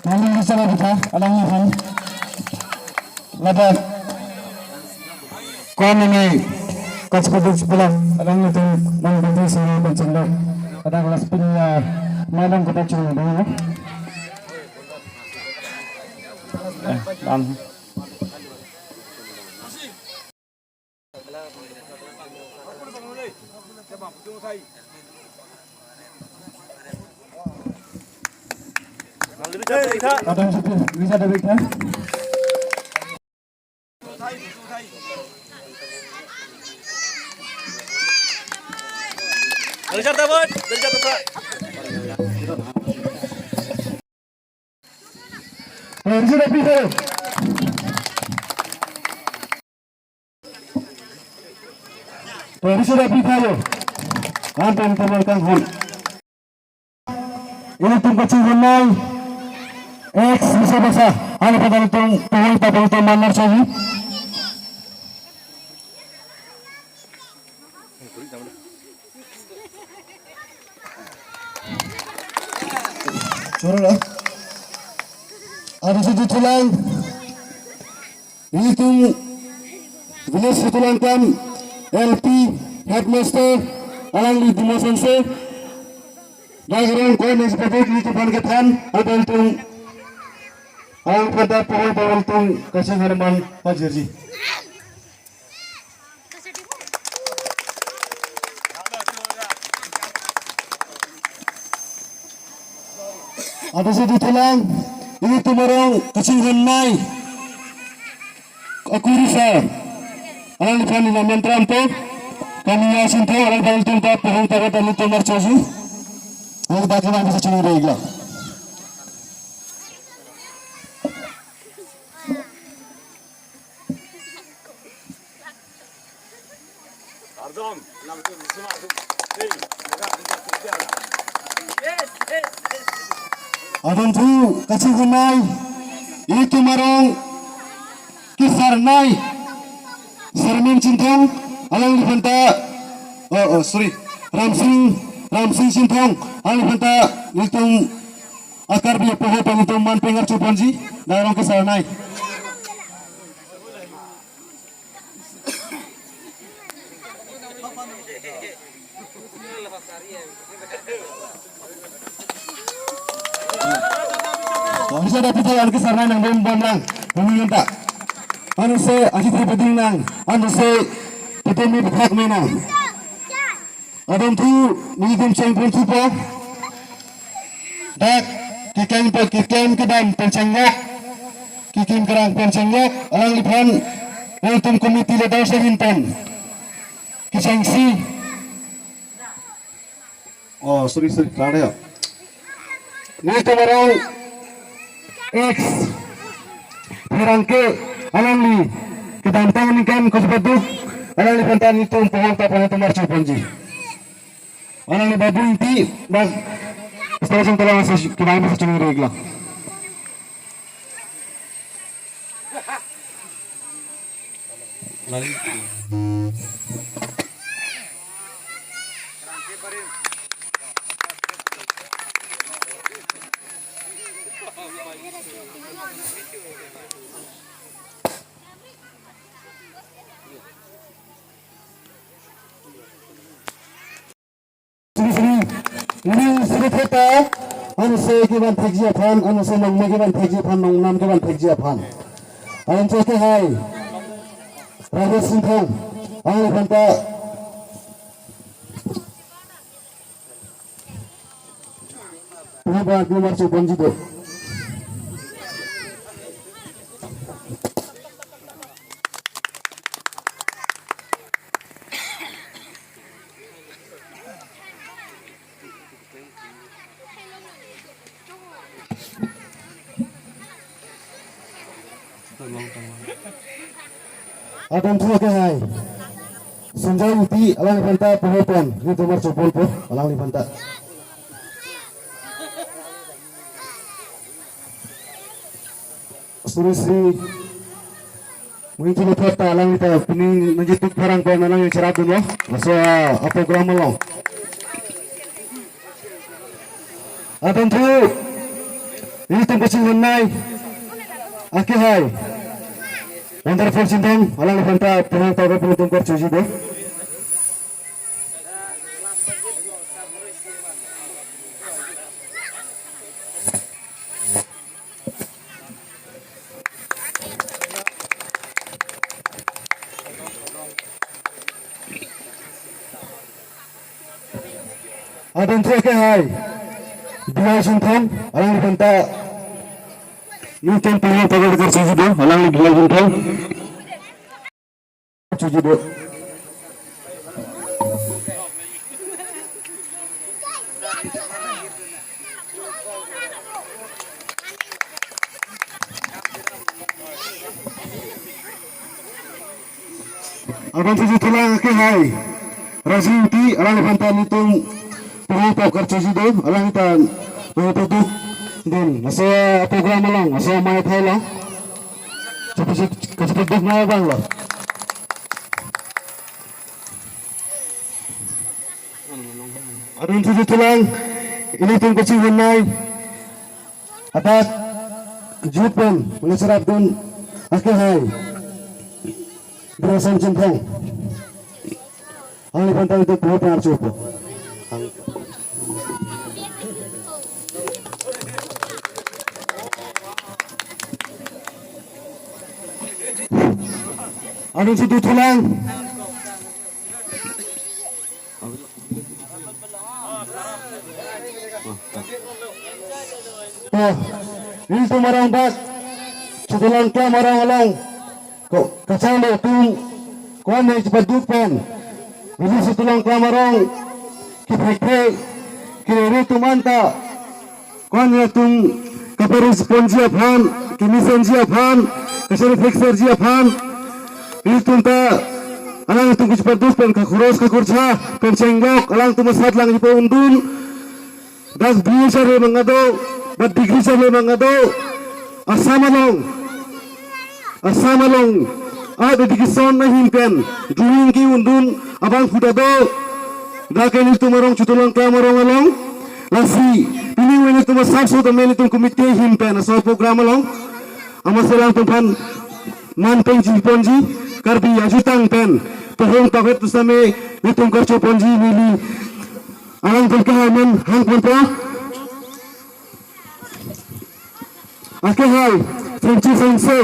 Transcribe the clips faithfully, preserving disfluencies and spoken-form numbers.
Nangli bichara kita, alangliphan. Ladak. Kwan ini, kachipeduk sebelah, alanglitum, nang bantri sama banceng dok. Kadang last pin ya, malam kita cuma dulu. Eh, bang. Adam Syukur, bisa ada baiknya. Dari Jakarta, Bud. Dari Jakarta. Dari sudah bisa. Dari sudah bisa, yo. Antum teman kang hon. Ilitum kachinghon nai. Ex bisa basa. Anu pada ilitum, tuhun pada ilitum manar sahi. Choro lah. Ada satu tulang. Ilitum village Sutulangkam L P headmaster alangli Dimosonse. Dagrong ko nang seperti ilitum aphan kethan, apo ilitum alangphan ta pohoi ta ilitum kachinghon aman pajirji. Ada satu tulang, ilitum arong kachinghon nai. Akuri sa. Alangliphan nina mentram to. Kami ya sinto, alangliphan ilitum ta pohong ta kata ilitum archoji. Alang ta kami bisa chini regla. Adon thu kachinghon nai, ilitum arong Kisarnai, Sarmin Chinthong, alangliphan ta, oh, oh, sorry, Ramsing, Ramsing Chinthong, alangliphan ta ilitum a-Karbi apoho pen ilitum man pengar chuponji, Dagrong Kisarnai. Bisa ada pita yang Kisarnai nang bom bom lang, bom lang ta. Anu se aji terpeding nang, anu se pita mi bhag me nang. Adon thu nelitum chengpon thupo. Dak keklem pe keklem kedam pen chenglok, keklem kerang pen chenglok, alangliphan nelitum committee leader sehin pen kechengsi. Oh, sorry, sorry, rang ya. Nelitum arong ex pherangke alangli kedamtang aningkan kosbaduk alangliphan ta nelitum pohong ta pohong tumar chuponji. Alangli Babu Ingti, bas station telang sa kemang sa chunung regla. Sri Sri, ini Sri Theta, anse kevan thekji aphan, anse nongme kevan thekji aphan, nongnam kevan thekji aphan. Anse ke hai, Rajesh Chinthong, alangliphan ta. Pura ba number chuponji do. Adon thu ke hai. Sunjai Ingti alangliphan ta pohoi pon, nelitum archupon po, alangliphan ta. Sri Sri Winky Lethot ta alangli ta pini nangjituk pherang pen alangli cherap dunlo. Laso a-program along. Adon thu Ilitum kachinghon nai akehai Wonderful Chinthong, alangliphan ta pirthe tanglo, ilitum karchuji do. Adon thu akehai B I Chinthong, alangliphan ta ilitum pirthe tanglo, karchuji do, alangli B I Chinthong. Chuji do. Adon chuji thulang akehai Rajiv Ingti, alangliphan ta ilitum pirthe tanglo, karchuji do, alang ta pirthe tanglo dun. Laso program along, laso amei athai along. Kachepaduk nai abang lo. Adon chuji thulang, ilitum kachinghon nai adak jut pen mane cherapdun akehai Birason Chinthong. Alangliphan ta ilitum pirthe tanglo, karchupo. Adon chuji thulang. Oh, ilitum arong dak Chutulong Klem arong along ko kacharli atum ko-an nangchepaduk pen, ili Chutulong Klem arong kethekthek kerere atum anta, ko-an atum kaparusponji aphan, kemesenji aphan, kacharli thekserji aphan, ilitum ta alangtum kachepaduk pen, kakhoros kakorcha pen chenglok alangtum asatlang ipo undun. Dak B A charli abang ado, dak degree charli abang ado, Assam along, Assam along a-education ahin pen drawing ke-undun abang phu ta do. Dak ke nelitum arong Chutulong Klem arong along. Lasi pini nelitum asapso tame nelitum committee ahin pen laso program along amatsi alangtum aphan man pengji ponji, Karbi ajutang pen pahong pavet pusitame nelitum karcho ponji, neli alangtum akehai amen hang ponpo. Akehai Francis Hanse,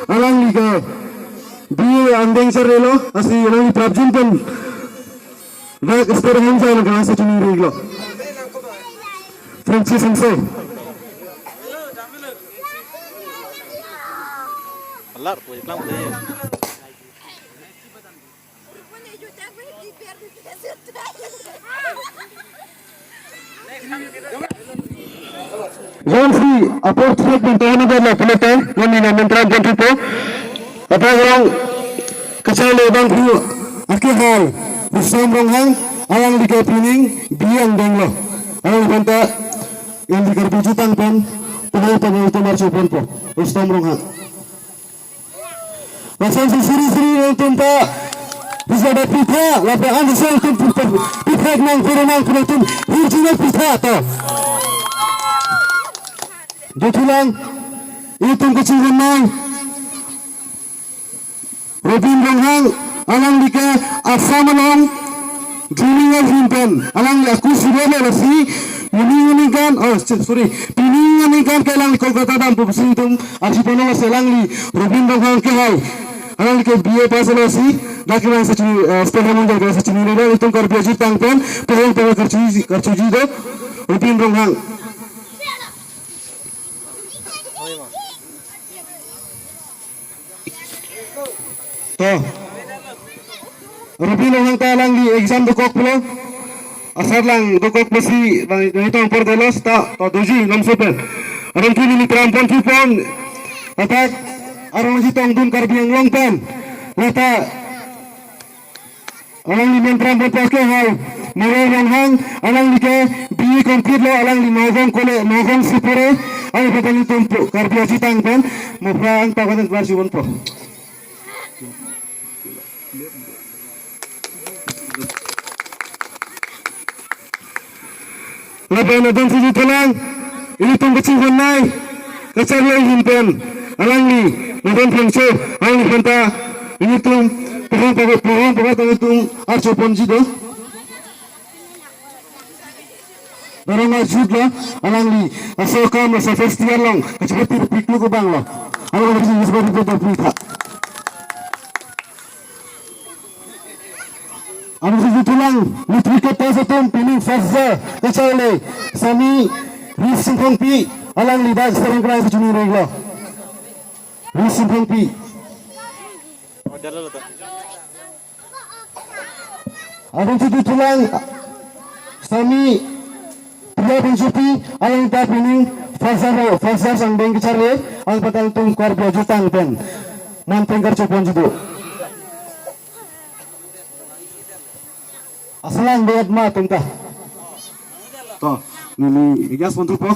alangli ke B A angdeng charlilo, lasi alangli prapjin pen dak stage ahut alangli kevang si chini rilo. Francis Hanse. Alar, woi, pelang deh. Jongsi apor thek bintang na berla pulote, kami na mentran pen thupo. Apa yang kacharli abang phu akehai Rustom Ronghang, alangli ke pining B A angdeng lo. Alangliphan ta ili Karbi ajutang pen pahong pavet atum archo ponpo. Rustom Ronghang. Lasonsi suri suri nangtum ta bisa da pitha, lapen an sel tum pitha, pitha nang pura nang pura tum hirjuno pitha to. Dothulang, itum kachinghon nai Robin Ronghang, alangli ke Assam along drawing ahin pen alangli akus sibele lasi, pining aningkan, oh, sorry, pining aningkan ke alangli Kolkata dampo pusi itum arju ponlo, lasi alangli Robin Ronghang akehai, alangli ke B A pass lo lasi, dak kevang si chini, eh, stage ahut kevang si chini rilo, itum Karbi ajutang pen pahong pavet karchuji, karchuji do Robin Ronghang. To. Robin Ronghang ta alangli exam dokok pulo. Asatlang dokok pusi bang, bang itong por delos ta, to doji lamso pen. Arong kini ni tram pon thu pon. Atak arong jitong dun Karbi Anglong pen. Lata alangli mentran pen akehai Mare Ronghang, alangli ke B A complete lo, alangli Nagaon College, Nagaon Sipore, alangli petani tumpu Karbi ajutang pen, mupra ang takan bar jibon po. Lapen adon si thulang, ilitum kachinghon nai, kacharli ahin pen alangli Madan Phangcho, alangliphan ta nelitum pohong pago, pohong pago ta nelitum archo ponji do. Dorong arjut lo, alangli laso akam, laso festival along kachepate piklu ko bang lo. Alangli bisa bisa bisa bisa. Ansi juthulang, juthu ke pas atum pining first year kacharli Sami Ri Singphongpi, alangli dak serang kerai sejuni reglo. Ri Singphongpi. Ansi juthulang Sami Priya Phangchopi, alang ta pining first year, first year sang beng kacharli, alang patang tung kor bia jutang pen. Manteng karcho ponji do. Asalang beyat ma atum ta. To, neli gas pon thupo.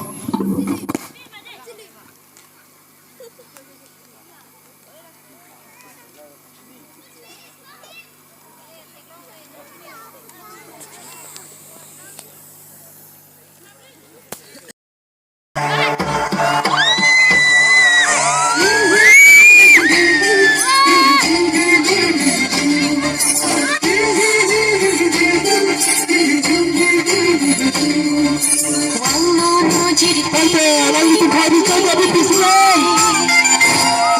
Ante, alangli tu phari chai tapi pisilang.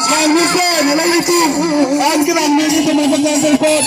Selamat, alangli tu. An kenang ni tu teman-teman telepon.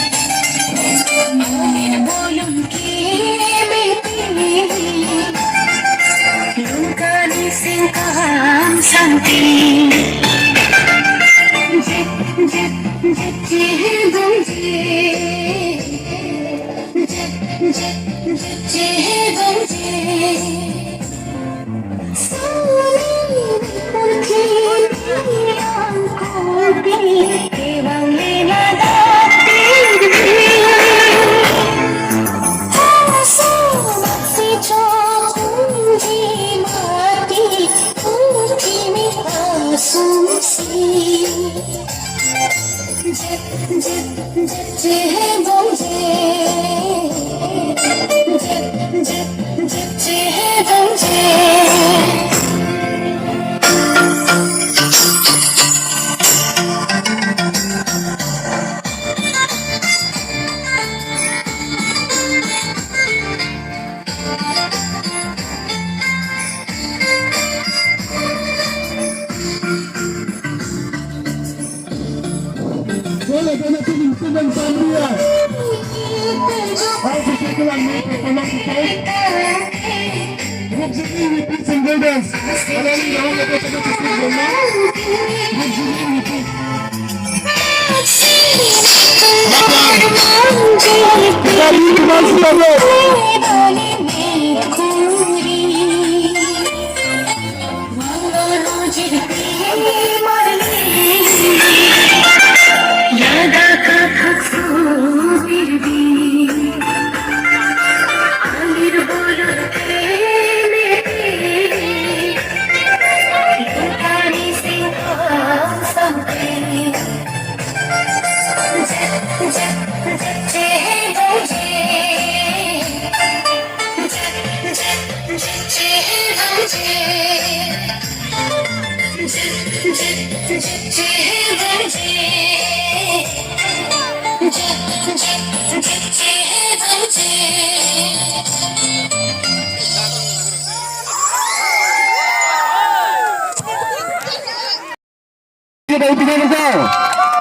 Kita utukan kita.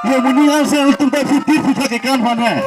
Ya, muni asal tumpai fitir fitir ke kan mana?